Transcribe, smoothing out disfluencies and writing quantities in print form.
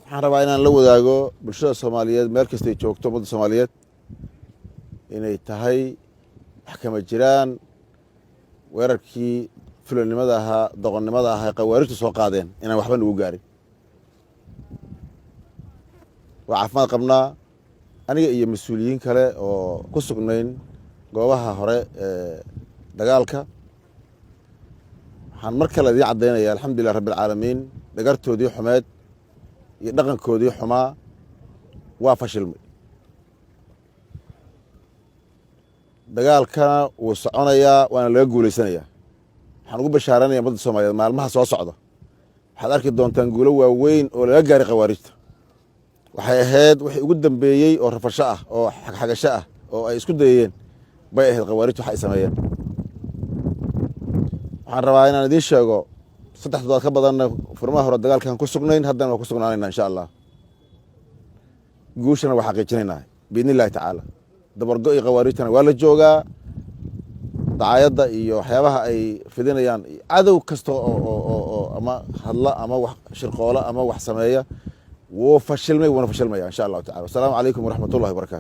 Waxaan rabaa inaan la wadaago bulshada Soomaaliyeed meel kastay joogto, ummadda Soomaaliyeed, inay tahay wax kama jiraan weerarkii fulanimada ahaa, doqonnimada ahaa, khawaarijtu soo qaadeen, inaan waxba nagu gaarin. Waa caafimaad qabnaa, aniga iyo mas-uuliyiin kale oo ku sugnayn goobaha hore ee dagaalka. Waxaan mar kale idiin caddaynaya, alxamdulilah rabbi alcaalamiin, dhagartoodii xumeed iyo dhaqankoodii xumaa waa fashilmay. Dagaalkana wuu soconayaa, waana laga guulaysanayaa. Waxaan ugu bashaaranaya ummadda Soomaaliyeed, maalmaha soo socda waxaad arki doontaan guulo waaweyn oo laga gaaray khawaarijta. Waxay ahayd wixii ugu dambeeyey oo rafasho ah oo xagxagasho ah oo ay isku dayayeen bay ahayd khawaarijta wax ay sameeyeen. Waxaan rabaa inaan idiin sheego, 3 toddobaad ka badanna furmaha hore dagaalkan ku sugnayn, haddana waa ku sugnaanayna, insha Allah. Guushana waa xaqiijinaynaa biidni illahi tacaala. Dabargo iyo khawaarijtana waa la joogaa. Dacaayadda iyo waxyaabaha ay fidinayaan, cadow kasta oo ama hadla ama wax shirqoola ama wax sameeya, wuu fashilmay, wuuna fashilmaya, insha Allahu tacala. Wasalaamu calaykum waraxmat ullahi wabarakatu.